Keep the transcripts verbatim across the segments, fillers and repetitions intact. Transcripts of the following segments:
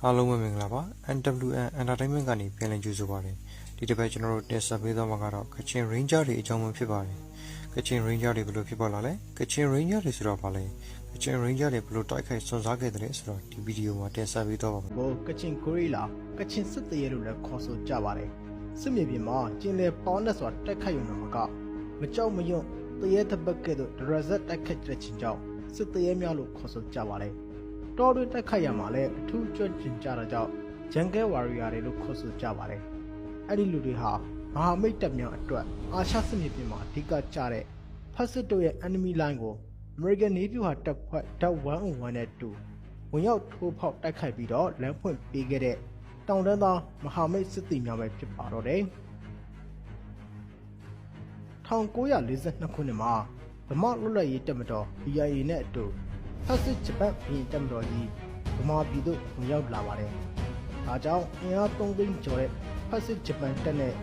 အားလုံးပဲမင်္ဂလာပါ။ NWN Entertainment ကနေပြန်လည်ကြိုဆိုပါရစေ။ ဒီတစ်ပတ်ကျွန်တော်တို့တင်ဆက်ပေးသွားမှာကတော့ Kachin Ranger တွေအကြောင်းပဲဖြစ်ပါတယ်။ Kachin Ranger တွေဘယ်လိုဖြစ်ပေါ်လာလဲ။ Kachin Ranger တွေဆိုတာဘာလဲ။ Kachin Ranger တွေဘယ်လိုတိုက်ခိုက်စွန့်စားခဲ့သလဲဆိုတော့ဒီဗီဒီယိုမှာတင်ဆက်ပေးသွားပါမယ်။ ကို Kachin Guerrilla ကချင်စစ်သရဲလို့လည်းခေါ်ဆိုကြပါတယ်။ စစ်မြေပြင်မှာကျင်းလဲပေါင်းနဲ့စွာတိုက်ခိုက်ရုံသာမက မကြောက်မရွံ့သရဲသဘက်ကဲ့သို့တရဇက်တိုက်ခိုက်တတ်ခြင်းကြောင့်စစ်သရဲများလို့ခေါ်ဆိုကြပါတယ်။ တောတွင်းတိုက်ခိုက်ရမှာလည်းအထူးကျွမ်းကျင်ကြတာကြောင့် Jungle Warrior တွေလို့ခေါ်ဆိုကြပါတယ်။ အဲ့ဒီလူတွေဟာမဟာမိတ်တပ်များအတွက်အာရှစစ်မြေပြင်မှာအဓိကကျတဲ့ဖက်စစ်တို့ရဲ့ enemy line ကိုအမေရိကန်နေပြည်တော်တပ်ဖွဲ့တပ်ဝန်းအုံဝန်းနဲ့အတူဝင်ရောက်ထိုးဖောက်တိုက်ခိုက်ပြီးတော့လမ်းဖွင့်ပေးခဲ့တဲ့တောင်တန်းသားမဟာမိတ်စစ်သည်များပဲဖြစ်ပါတော့တယ်။ ထောင်ကိုးရာလေးဆယ့်နှစ်ခုနှစ်မှာဗမာလွတ်လပ်ရေးတပ်မတော် BIA နဲ့အတူဖက်စစ်ဂျပန်ဘုရင်တပ်မတော်ကြီးဗမာပြည်သို့ဝင်ရောက်လာပါတယ်။ ဒါကြောင့်အင်အားသုံးသိန်းကျော်တဲ့ဖက်စစ်ဂျပန်တပ်နဲ့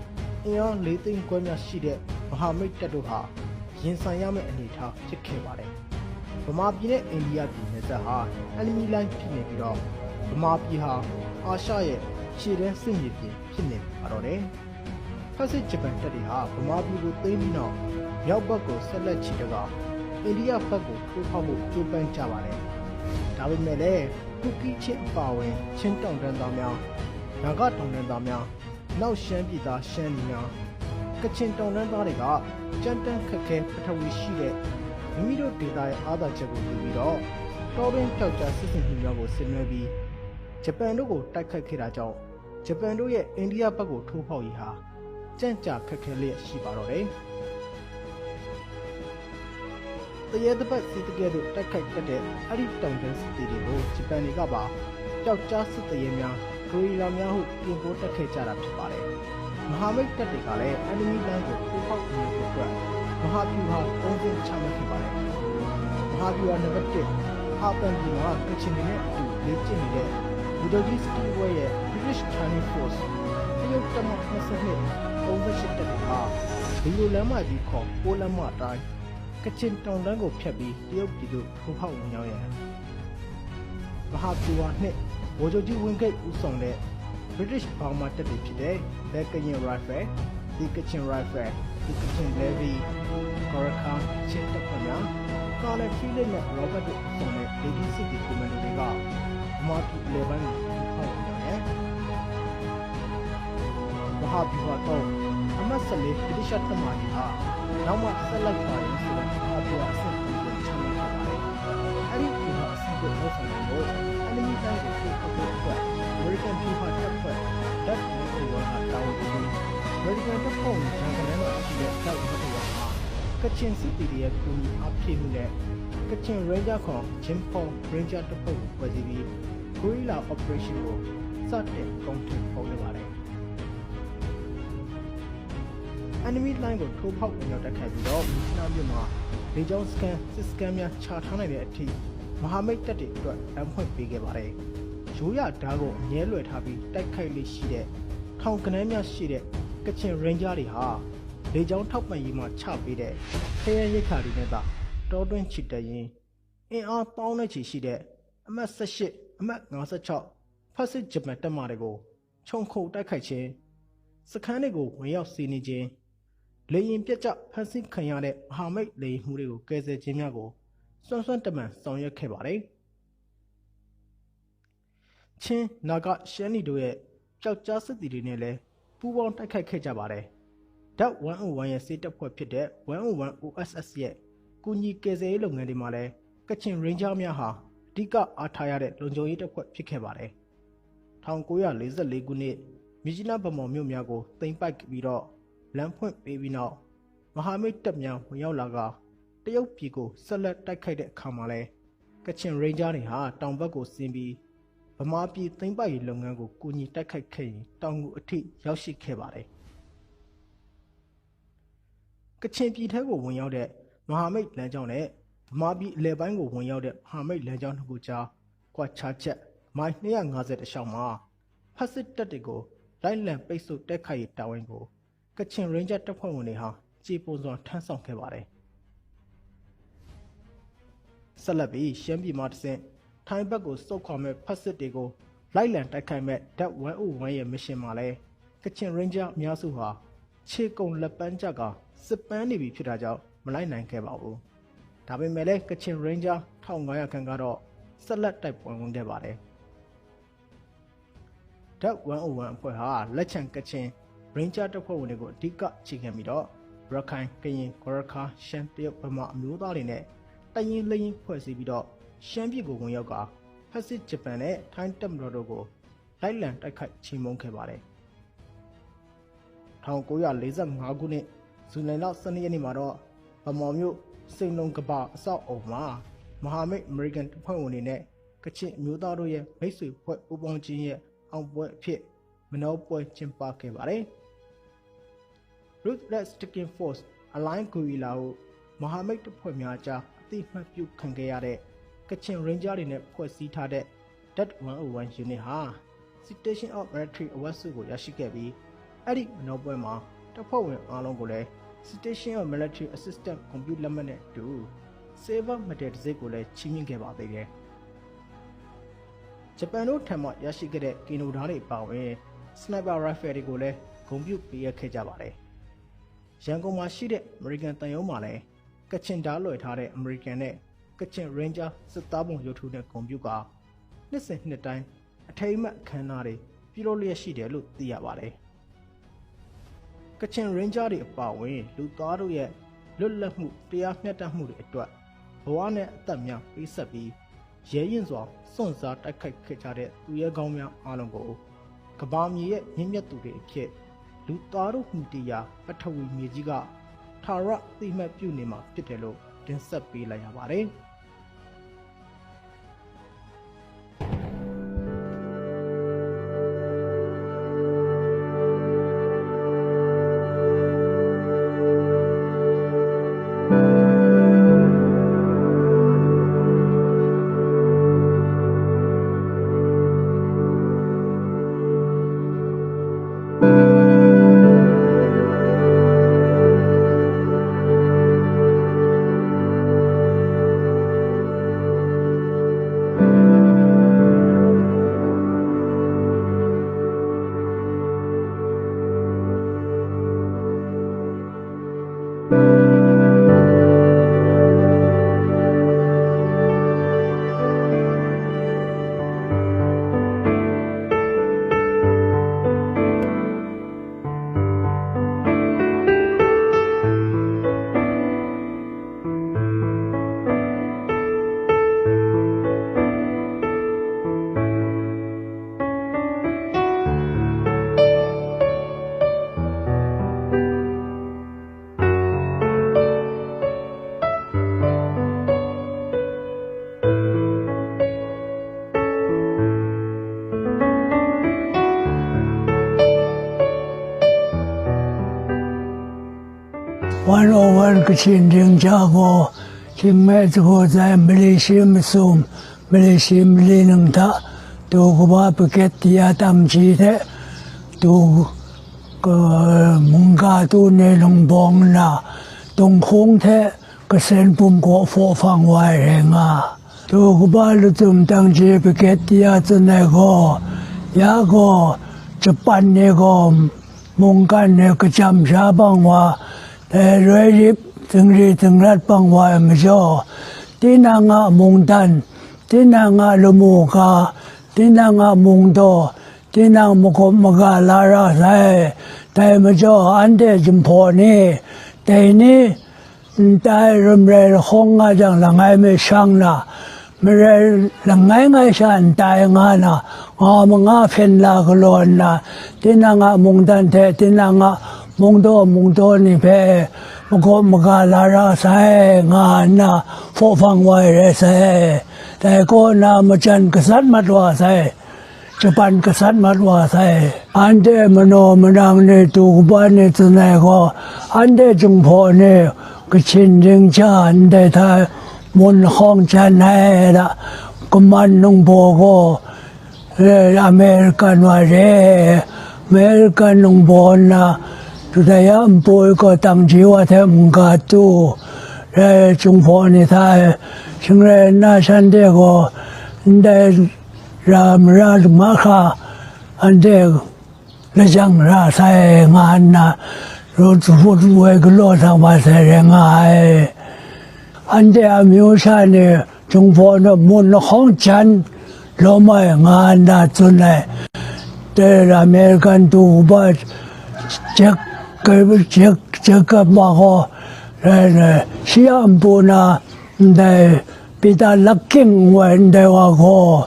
အင်အားလေးသိန်းခွဲများရှိတဲ့မဟာမိတ်တပ်တို့ဟာရင်ဆိုင်ရမယ့်အနေအထားဖြစ်ခဲ့ပါတယ်။ ဗမာပြည်နဲ့အိန္ဒိယပြည်နယ်စပ်ဟာ enemy line ဖြစ်နေပြီးတော့ဗမာပြည်ဟာအာရှရဲ့ရှေ့တန်းစစ်မြေပြင်ဖြစ်နေပါတော့တယ်။ ဖက်စစ်ဂျပန်တပ်တွေဟာဗမာပြည်ကိုသိမ်းပြီးနောက်မြောက်ဘက်ကိုဆက်လက်ချီတကာအိန္ဒိယဘက်ကိုထိုးဖောက်ဖို့ကြိုးပမ်းကြပါတယ်။ ဒါပေမဲ့လည်းကုကီးချင်းအပါအဝင်ချင်းတောင်တန်းသားများနာဂတောင်တန်းသားများနောက်ရှမ်းပြည်သားရှမ်းလူမျိုးကချင်တောင်တန်းသားတွေကကြမ်းတမ်းခက်ခဲပထဝီရှိတဲ့မိမိတို့ဒေသရဲ့အားသာချက်ကိုယူပြီးတော့တောတွင်းပျောက်ကြားစစ်ဆင်ရေးများကိုဆင်နွှဲပြီးဂျပန်တို့ကိုတိုက်ခိုက်ခဲ့တာကြောင့်ဂျပန်တို့ရဲ့အိန္ဒိယဘက်ကိုထိုးဖောက်ရေးဟာကြန့်ကြာခက်ခဲလျက်ရှိပါတော့တယ်။ သရဲသဘက်စီးတကဲသို့တိုက်ခိုက်တတ်တဲ့အဲ့ဒီတောင်တန်းစစ်သည်တွေကိုဂျပန်တွေကပါပျောက်ကြားစစ်သရဲများဂရီလာများဟုတင်ပို့တတ်ခဲ့ကြတာဖြစ်ပါတယ်။ မဟာမိတ်တပ်တွေကလည်း enemy line ကိုထိုးဖောက်နိုင်ဖို့အတွက်မဟာဗျူဟာသုံးဆင့်ချမှတ်ခဲ့ပါတယ်။ မဟာဗျူဟာနံပါတ်တစ်အာပန်ပြည်မှာကချင်တွေနဲ့အတူလေ့ကျင့်နေတဲ့ဗိုလ်ချုပ်ကြီးစတီဝဲရဲ့ British Chinese Force တရုတ်တပ်မနှစ်ဆယ့်နှစ်သုံးဆယ့်ရှစ်တပ်တွေဟာဘီယိုလမ်းမကြီးခေါ်ပိုးလမ်းမအတိုင်းကချင်တောင်တန်းကိုဖြတ်ပြီးတရုတ်ပြည်သို့ထိုးဖောက်ဝင်ရောက်ရန်မဟာဗျူဟာနှစ်ဗိုလ်ချုပ်ကြီးဝင်းဂိတ်ဦးဆောင်တဲ့ British Burma တပ်တွေဖြစ်တဲ့ The Kayin Rifle, The Kachin Rifle, The Kachin Levy, Gorican ချင်းတပ်ဖွဲ့များကားနဲ့ Philip နဲ့ Robert တို့ဦးဆောင်တဲ့လေထီးစစ်သည်ကွန်မန်ဒိုတွေကဗမာပြည်အလယ်ပိုင်းကိုထိုးဖောက်ဝင်ရောက်တယ်။ မဟာဗျူဟာသုံးအမှတ်ဆယ့်လေးဗြိတိသျှတပ်မတွေဟာနောက်မှဆက်လိုက်ပါရန်ဆိုတဲ့မဟာဗျူဟာအဆင့်ကိုချမှတ်ခဲ့ပါတယ်။ အဲ့ဒီဗျူဟာအဆင့်ကိုလုပ်ဆောင်နိုင်ဖို့ enemy line ကိုထိုးဖောက်ဖို့အတွက်အမေရိကန်ဗျူဟာတပ်ဖွဲ့ Dark Meteor ကတာဝန်ယူပြီးအမေရိကန်တပ်ဖွဲ့ဝင်ရာဂဏန်းလောက်ရှိတဲ့ Dark Meteor ဟာကချင်စစ်သည်တွေရဲ့ကူညီအားဖြည့်မှုနဲ့ကချင် Ranger ခေါ် Jim Paul Ranger တပ်ဖွဲ့ကိုဖွဲ့စည်းပြီး Guerrilla Operation ကိုစတင်အကောင်အထည်ဖော်ခဲ့ပါတယ်။ Enemy Line ကိုထိုးဖောက်ဝင်ရောက်တိုက်ခိုက်ပြီးတော့မြစ်ကြီးနားမြို့မှာလေကြောင်းစခန်းစစ်စခန်းများချထားနိုင်တဲ့အထိမဟာမိတ်တပ်တွေအတွက်လမ်းဖွင့်ပေးခဲ့ပါတယ်။ ရိုးရာဓာတ်ကိုအမြဲလွှဲထားပြီးတိုက်ခိုက်လေ့ရှိတဲ့ထောင်ကနန်းများရှိတဲ့ကချင် Ranger တွေဟာလေကြောင်းထောက်ပံ့ရေးမှချပေးတဲ့ခဲယမ်းရိက္ခာတွေနဲ့သာတောတွင်းချီတက်ရင်းအင်အားသောင်းနဲ့ချီရှိတဲ့အမှတ်ဆယ့်ရှစ်အမှတ်ငါးဆယ့်ခြောက်ဖက်စစ်ဂျပန်တပ်မတွေကိုခြုံခိုတိုက်ခိုက်ခြင်းစခန်းတွေကိုဝင်ရောက်စီးနင်းခြင်းလေယာဉ်ပျက်ကျဖမ်းဆီးခံရတဲ့မဟာမိတ်လေယာဉ်မှူးတွေကိုကယ်ဆယ်ခြင်းများကိုစွမ်းစွမ်းတမံဆောင်ရွက်ခဲ့ပါတယ်။ ချင်းနာဂရှမ်းနီတို့ရဲ့ပျောက်ကြားစစ်သည်တွေနဲ့လည်းပူးပေါင်းတိုက်ခိုက်ခဲ့ကြပါတယ်။ ဓာတ်ဝမ်အိုဝမ်ရဲ့စစ်တပ်ဖွဲ့ဖြစ်တဲ့ဝမ်အိုဝမ် OSS ရဲ့ကူညီကယ်ဆယ်ရေးလုပ်ငန်းတွေမှာလည်းကချင် Ranger များဟာအဓိကအားထားရတဲ့လုံခြုံရေးတပ်ဖွဲ့ဖြစ်ခဲ့ပါတယ်။ ထောင်ကိုးရာလေးဆယ့်လေးခုနှစ်မြစ်ကြီးနားဗန်းမော်မြို့များကိုသိမ်းပိုက်ပြီးတော့လမ်းဖွင့်ပေးပြီးနောက်မဟာမိတ်တပ်များဝင်ရောက်လာကတရုတ်ပြည်ကိုဆက်လက်တိုက်ခိုက်တဲ့အခါမှာလည်းကချင် Ranger တွေဟာတောင်ဘက်ကိုဆင်းပြီးဗမာပြည်သိမ်းပိုက်ရေးလုပ်ငန်းကိုကူညီတိုက်ခိုက်ခဲ့ရင်တောင်ငူအထိရောက်ရှိခဲ့ပါတယ်။ ကချင်ပြည်ထဲကိုဝင်ရောက်တဲ့မဟာမိတ်လမ်းကြောင်းနဲ့ဗမာပြည်အလယ်ပိုင်းကိုဝင်ရောက်တဲ့မဟာမိတ်လမ်းကြောင်းနှစ်ခုကြားကွာခြားချက်မိုင်နှစ်ရာငါးဆယ်တလျှောက်မှာဖက်စစ်တပ်တွေကိုလိုက်လံပိတ်ဆို့တိုက်ခိုက်ရေးတာဝန်ကိုကချင် Ranger တပ်ဖွဲ့ဝင်တွေဟာကြေပွန်စွာထမ်းဆောင်ခဲ့ပါတယ်။ ဆက်လက်ပြီးရှမ်းပြည်မှတဆင့်ထိုင်းဘက်ကိုဆုတ်ခွာမဲ့ဖက်စစ်တွေကို လိုက်လံတိုက်ခိုက်မဲ့ တပ်ဝန်းအုပ်ဝန်းရဲ့ မစ်ရှင်မှာလည်း ကချင် Ranger အများစုဟာ ခြေကုန်လက်ပန်းကျပ်ကာ စစ်ပန်းနေပြီဖြစ်တာကြောင့် မလိုက်နိုင်ခဲ့ပါဘူး။ ဒါပေမဲ့လည်း ကချင် Ranger ထောင့်ငါးရာခန့်ကတော့ ဆက်လက်တိုက်ပွဲဝင်ခဲ့ပါတယ်။ တပ်ဝန်းအုပ်ဝန်းအဖွဲ့ဟာ လက်ကျန်ကချင် Ranger တပ်ဖွဲ့ဝင်တွေကို အဓိကအခြေခံပြီးတော့ ရခိုင်၊ ကရင်၊ ဂေါ်ရခါး၊ ရှမ်း၊ တရုတ်၊ ဗမာအမျိုးသားတွေနဲ့ တပ်ရင်းလေးရင်းဖွဲ့စည်းပြီးတော့ ရှမ်းပြည်ကိုဝင်ရောက်ကာ ဖက်ဆစ်ဂျပန်နဲ့ ထိုင်းတပ်မတော်တို့ကို လိုက်လံတိုက်ခိုက်ချေမှုန်းခဲ့ပါတယ်။ ထောင့်ကိုးရာလေးဆယ့်ငါးခုနှစ် ဇူလိုင်လ ဆယ့်နှစ်ရက်နေ့မှာတော့ ဗန်းမော်မြို့ စိန်လုံကဘာအဆောက်အအုံမှာ မဟာမိတ်အမေရိကန်တပ်ဖွဲ့ဝင်တွေနဲ့ ကချင်အမျိုးသားတို့ရဲ့မိတ်ဆွေအဖွဲ့ပူးပေါင်းခြင်းရဲ့အောင်ပွဲအဖြစ် မနောပွဲကျင်းပခဲ့ပါတယ်။ Ruthless Taking Force Alliance Guerrilla ဟု မဟာမိတ်တပ်ဖွဲ့များအကြားအသိအမှတ်ပြုခံခဲ့ရတဲ့ ကချင် Ranger တွေနဲ့ဖွဲ့စည်းထားတဲ့ တပ်ဝန်းအုပ်ဝန်း unit ဟာ Citation of Military Award ဆုကိုရရှိခဲ့ပြီး အဲ့ဒီမနောပွဲမှာ တပ်ဖွဲ့ဝင်အားလုံးကိုလည်း Citation of Military Assistant ဂုဏ်ပြုလက်မှတ်နဲ့အတူ Silver Medal တစ်ံဆိပ်ကိုလည်းချီးမြှင့်ခဲ့ပါသေးတယ်။ ဂျပန်တို့ထံမှရရှိခဲ့တဲ့ ကင်လိုဓားတွေအပါအဝင် Sniper Rifle တွေကိုလည်းဂုဏ်ပြုပေးအပ်ခဲ့ကြပါတယ်။ ရန်ကုန်မှာရှိတဲ့ အမေရိကန်သံရုံးမှာလည်း ကချင်ဓားလွှဲထားတဲ့ အမေရိကန်နဲ့ ကချင် Ranger စစ်သားပုံရုပ်ထုနဲ့ဂုဏ်ပြုကာ နှစ်စဉ်နှစ်တိုင်း အထိမ်းအမှတ်အခမ်းအနားတွေ ပြုလုပ်လျက်ရှိတယ်လို့သိရပါတယ်။ ကချင် Ranger တွေအပါအဝင် လူသားတို့ရဲ့လွတ်လပ်မှု၊ တရားမျှတမှုတွေအတွက် ဘဝနဲ့အသက်များပေးဆက်ပြီး ရဲရင့်စွာစွန့်စားတိုက်ခိုက်ခဲ့ကြတဲ့ သူရဲကောင်းများအားလုံးကို ကမ္ဘာမြေရဲ့မြင့်မြတ်သူတွေအဖြစ် လူသားတို့မှီတည်ရာ ပထဝီမြေကြီးက ထာဝရအသိအမှတ်ပြုနေမှာဖြစ်တယ်လို့ တင်ဆက်ပေးလိုက်ရပါတယ်။ วันโอวันกระชินเรียงจากอชิงแม่สะโขใจมะเลเซียมาซุมมะเลเซียมะเลนังทะ ตูกบาปะเกตติยาตังชีเท ตูกมุงกาตูเนลงบองนา ตรงโค้งเท กระเซ็นปุ่มโกะโฟะฟังไว้แรงอ่ะ ตูกบาลุตุมตังชีปะเกตติยาตะไนก็ ยาก็จะปั่นเนี่ยก็ มงกันเนี่ยกระจำช้าบังว่า แต่รวยริบถึงรีถึงรัดบังว่าไม่จ่อ ที่นางอะมงตัน ที่นางอะละโมกา ที่นางอะมงโต ที่นางมกบมกาลาราไซ แต่ไม่จ่ออันเดจิมพอนี่ แต่นี้ นตายรำไรละห้องงาจังละไงไม่ช่างนะ ไม่ไรละไงไงชา นตายงานะ งามังงาเพ่นลากะลอนนะ ที่นางอะมงตันแท้ ที่นางอะมงโตมงโตนี่แพ้ มกบมกาลาราไซ งานะ โฟะฟังไว้ไรไซ แต่ก็นามาจันกษัตริย์มัดว่าไซ จะปั่นกษัตริย์มัดว่าไซ อันเดมโนมนังเนตูกบาเนตะไนก็ อันเดจุงพอเน กระชินเรียงจาอันเดทาย มนห้องจันไนละ กมันนงโบก็ เอออเมริกันว่าเร อเมริกันนงโบนะ ตุตายะมปุยก็ตังจีว่าแทมกาตู เรจุงพอเนทาย ชิงเรนาชันเดก็ อันเด ra mara mahkra, anhte lajang ra sai nga nna, rawt wut woi galaw sa wa sai rai nga ai. Anhte amyu sha ni Jinghpaw naw mun lahkawng jan lawm ai nga nna tsun ai. Dai American du kaba Jek-, Jek-, Jacob ma gaw, rai nna, shi a npu na ndai Peter Luck King ngu ai ndai wa gaw,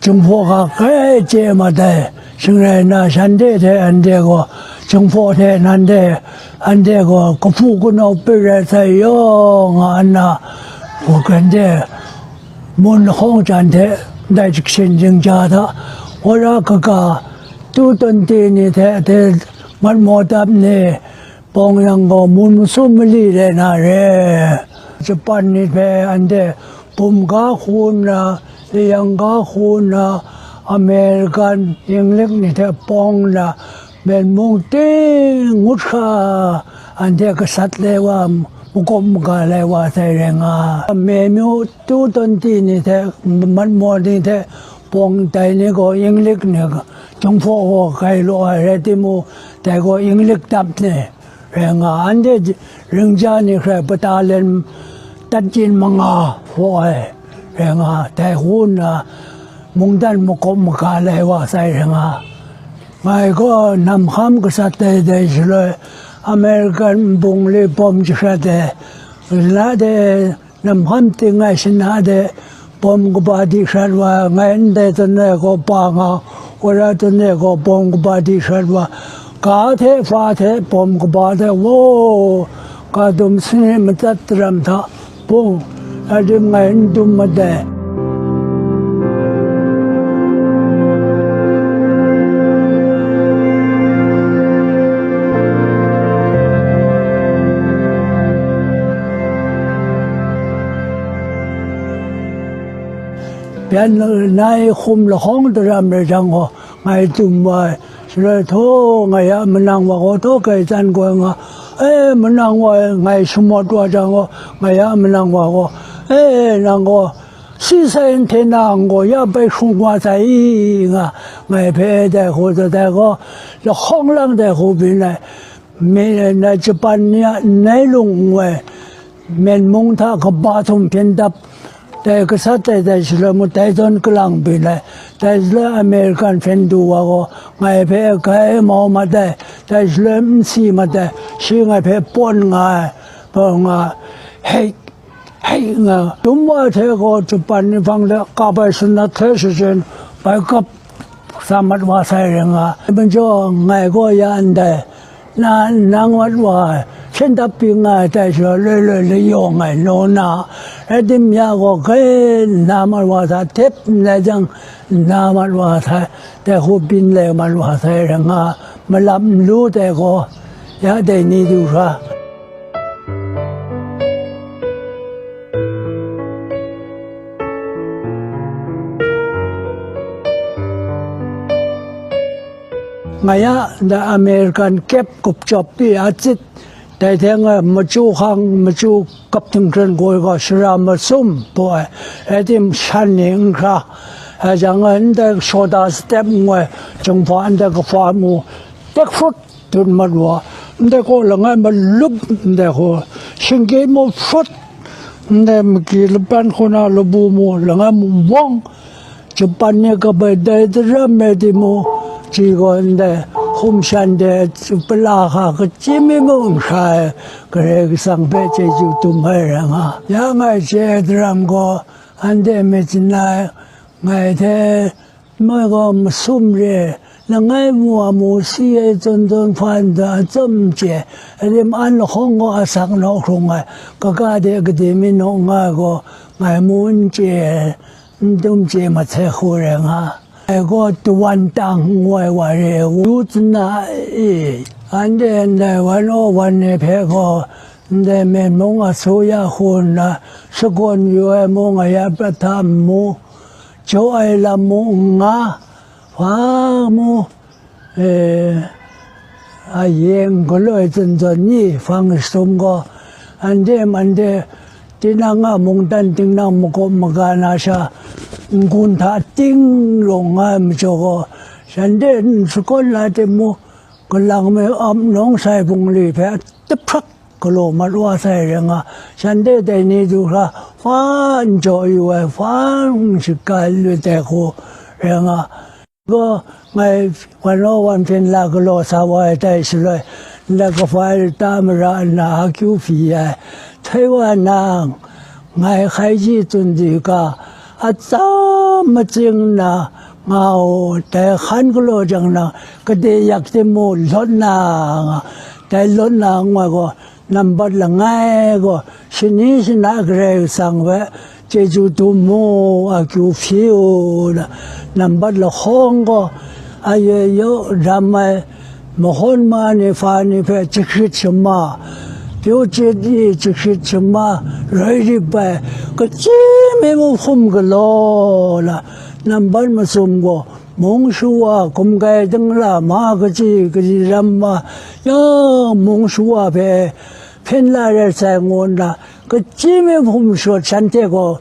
Jinghpaw ga grai chye mat ai, shing rai nna, shanhte hte anhte gaw, Jinghpaw hte nanhte, anhte gaw kahpu kanau pit rai sai yaw, nga nna, anhte mun lahkawng jan hte ndai jashin jingja hta, wora kaga, tu tawn ti ni hte, hte matmaw dap ni, bawng yang gaw, mun masum mali rai na re. Japan ni hpe anhte bum ga hku nna, layang ga hku nna, American, English ni hte bawng nna, Myen mung ting ngut hkra, anhte gasat lai wa, makawp maga lai wa sai rai nga. Myen myu tu tawn ti ni hte, matmaw ni hte, bawng dai ni gaw, English ni, Jinghpaw gaw grai law ai rai timung, dai gaw English dap ni rai nga, anhte ringja ni hkrai battalion tatyin manga hpaw ai rai nga, dai hku nna mungdan makawp maga lai wa sai rai nga. Ngai gaw nam hkam gasat ai dai shaloi, American nbungli bawm jahkrat ai, la de, nam hkam ting ai shana de bawm kaba di hkrat wa, ngai ndai tawn e gaw pa nga, wora tawn e gaw bawm kaba di hkrat wa, ga hte hpa hte bawm kaba hte, wo, ga dum sani matsat daram hta bung, adim ngai n dum mat ai. Byan langai hkum lahkawng daram rai jang gaw, ngai dum wa ai, shaloi htaw ngai a manang wa gaw htaw kai tsan koi nga, e, manang wa ngai shamawt wa jang gaw, ngai a manang wa gaw, e, nang gaw, si sai nhtena n gaw ya bai hkrung wa sai i, nga, ngai hpe dai hku, dai gaw, lahkawng lang dai hku byin ai, mi, na Japan ni a nnai lung n wai, Myen mung hta kaba htum hpyen dap, dai gasat ai, dai shaloi mung dai zawn kalang byin ai, dai shaloi American hpyen du wa gaw, ngai hpe grai mau mat ai, dai shaloi n si mat ai, shi ngai hpe pawn nga ai, pawn nga, hei, hei nga, dum wa hte gaw Japan ni hpang de kap ai sanat hte shajen bai kap sa mat wa sai rai nga, majaw ngai gaw ya ndai, na, nang mat wa ai, hpyen dap byin nga ai tai shaloi, loi loi layawng ai naw na, rai tim ya gaw, grai nna mat wa sa, dep ndai jang, nna mat wa sa, dai hku byin lai mat wa sai rai nga, malap nlu dai gaw, ya dai ni du hkra. Ngai a, ndai American kep gup jawp pyi a tsit, dai hte nga machyu hkang, machyu kap htingren gaw, gaw shara masum baw ai, rai tim, shan ni n hkra, ai jang, ndai shawda step n wai, Jinghpaw ndai kahpa mu, tek hput dut mat wa, ndai gaw langai malup, ndai hku, shingkit mu hput, ndai maki laban hku na labu mu, langai mu wang, Japan ni kabai dai daram rai timung, shi gaw ndai hkum shan de pala hka kachyi mi mung n hkra ai, Karai Kasang hpe chyeju dum ai rai nga. Ya ngai chye ai daram gaw, anhte myit chyanai, ngai hte, ngai gaw masum re, langai mu a mu si ai zawn zawn hpa nta atsawm n chye, alim an lahkawng gaw asak naw hkrung ai, kaga de gade mi naw nga ai gaw, ngai mu n chye ai, n dum chye mat sai hku rai nga. Ngai gaw Tawan Tang ngu ai wa re, wu tsana e, anhte ndai wan o wan e hpe gaw, ndai Myen mung a su ya hku nna, shakawn yu ai mung a ya prat hta n mu, jaw ai lam mung n nga, hpa mu, e, a yeng galoi zawn zawn ni hpang jahtum gaw, anhte man de tinang a mungdan tinang makawp maga na sha, n-gun hta ting rawng nga ai majaw gaw, shanhte n shakawn la timung, galang me ap nawng sai bungli hpe tahprak galaw mat wa sai rai nga, shanhte dai ni du hkra hpa n jaw yu ai, hpa n shaka lu ai dai hku rai nga. Gaw, ngai wan law wan hpyen la galaw sa wa ai tai shaloi, ndai kafa e lata mara nna akyu hpyi ai. Htoi wa nang, ngai hkaiji tsun di ga, atsam matsing nna nga u, dai hkan galaw jang nang, gade yak timung lawt na nga, dai lawt na n-goi gaw, nambat langai gaw, shani shana Karai Kasang hpe chyeju dum mu, akyu hpyi u, nambat lahkawng gaw, aye yaw dam ai, mahkawn ma ni hpa ni hpe jahkrit shama, pyaw chye di jahkrit shama, roi rip ai, kachyi mi mung hkum galaw la, nambat masum gaw, mung shawa, gumgai dingla, ma kaji kaji ram ma, ya mung shawa hpe hpyen la rai sai ngu nna, kachyi mi hkum shawt shanhte gaw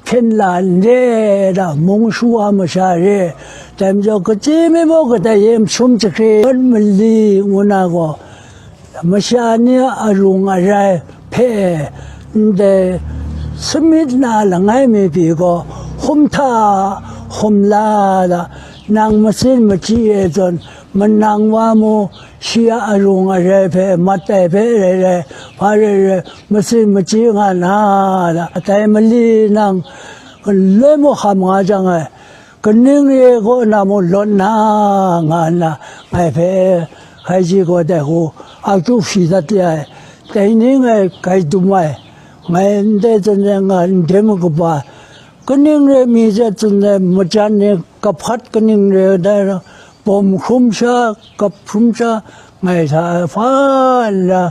hpyen la n re da, mung shawa masha re, dai majaw kachyi mi mung kadai e mashum jahkre, mali ngu na gaw, masha ni a arung arai hpe ndai sumit na langai mi pyi gaw, hkum hta hkum la da, nang masin machyi e zawn, manang wa mu, shi a arung arai hpe mat ai hpe rai rai, hpa rai rai, masin machyi nga na da, dai mali nang galoi mung hkam nga jang ai, kaning re kaw na mung lawt na nga nna, ngai hpe hkaiji gaw dai hku akyu hpyi dat ya ai, dai ni ngai grai dum ai, ngai ndai tsun ai nga ndem kaba, kaning re mi hte tsun ai majan ni kahpat kaning re dai, bawm hkrum sha, kap hkrum sha, ngai hta hpa nna,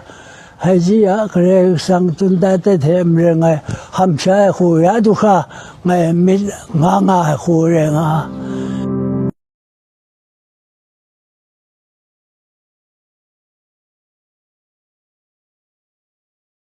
hkaiji a Karai Kasang tsun dat ai hte maren ngai hkam sha ai hku ya du hkra, ngai myit nga nga ai hku rai nga.